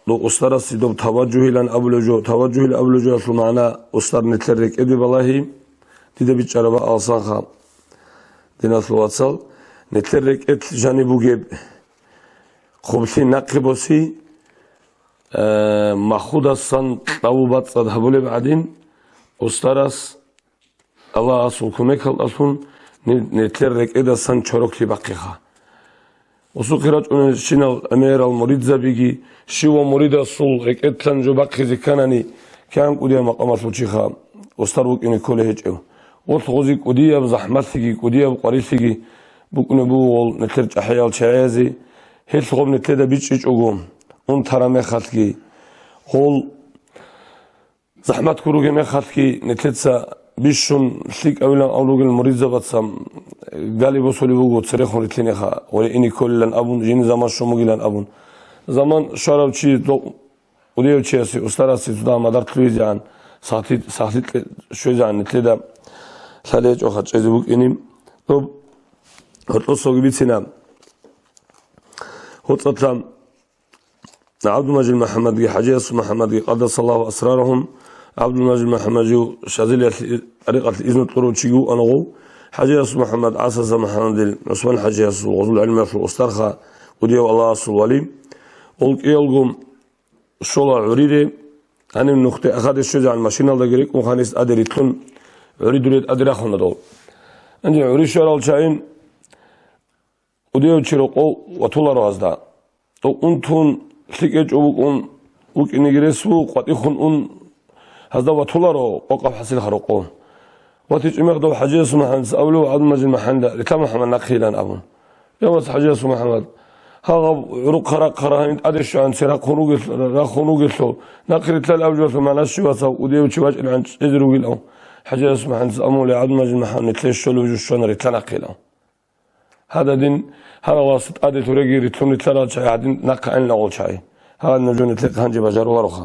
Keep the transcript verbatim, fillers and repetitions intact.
дов устарасе доб таваджугьилан абулев жо, таваджугьил абулев жоялъул магӀна устар нилъер рекӀеде балагьи, дида бичӀчӀараб алсанха, диналъул вацал, нилъер рекӀелъ жаниб бугеб хъублъи нахъе боси, э, махудасан кьаву бацӀцӀад гьабулеб гӀадин, устарас Аллагьасул кумекалдалъун ни-, нилъер рекӀедасан чороклъи бахъиха. Усухъе рачӀунел щинал гӀемерал муридзабиги, щив ва муридасул рекӀедлъан жо бахъизе кканани, кигӀан кӀудияб макъамалъул чиха устар вукӀине кколей гьечӀев. Гъолъ гъози кӀудияб захӀмалъиги, кӀудияб къварилъиги букӀунеб буго гъол нилъер чӀахӀиял чагӀиязе, гьелъ гъоб нилъеда бичӀчӀичӀого, унтараб мехалъги, гъол захӀмат гуруге мехалъги нилъеца бищун лъикӀавилан абун ругел муридзабаца гали босулеб буго церехун рилълъинеха, гъоре ине кколилан абун, жиндир заман щун бугилан абун. Заман щварав чи, дов-, кӀудияв чиясе, устарасе цо дагьа мадар лъугьизегӀан, сахлъи-, сахлъи кье-, щвезегӀан нилъеда лъалечӀоха чӀезе букӀине. Доб гьоркьосаги бицина. ГьоцӀалъа ГӀабдулмажид МухӀаммадги ХӀажиясул МухӀаммадги, къаддасаллагьу асрарагьум, ГӀабдулмажид МухӀаммад жив Шазилиялъе тӀарикъалъе изну кьурав чиги вукӀана гъов, ХӀажиясул МухӀаммад ГӀасаса МухӀаммадил ГӀусман ХӀажиясул гъозул гӀелмуялъул устарха, кӀудияв Аллагьасул вали. Гъол кӀиялго щола гӀурире, гьанив нухде ахаде щвезегӀан машиналдаги рекӀун ханис тӀаде рилълъун, гӀури дуре тӀаде рахуна дов. Гьанже гӀури щварал чагӀи кӀудияв чи рокъов ватуларо гьазда. Унтун лъикӀ гьечӀо вукӀун, вукӀинеги рес ву, къватӀихун ун, гьазда ватуларо къокъаб хӀасилха рокъов. ВатичӀеб мехалъ дов ХӀажиясул МухӀаммадица абулев ГӀабдулмажид МухӀаммада, рилълъа МухӀаммад нахъе йилан абун. Я вас, ХӀажиясул МухӀаммад, гьагъаб гӀурухъа рахъарал гьаниб тӀаде щван цо рахъун ругел-, рахун ругелъул, нахъе рилълъал абу жоялъул магӀна щивасав кӀудияв чи вачӀинегӀан чӀезе ругилав? ХӀажиясул МухӀаммадица абулев ГӀабдулмажид МухӀаммад, нилъее щолеб жо щвана, рилълъа нахъе йилан. Гьадин, гьарав вас тӀаде лъуреги рилълъун рилълъарал чагӀи гьадин нахъе айнила гъол чагӀи. Гьадин нуж нилъехъ гьанже бажарулароха.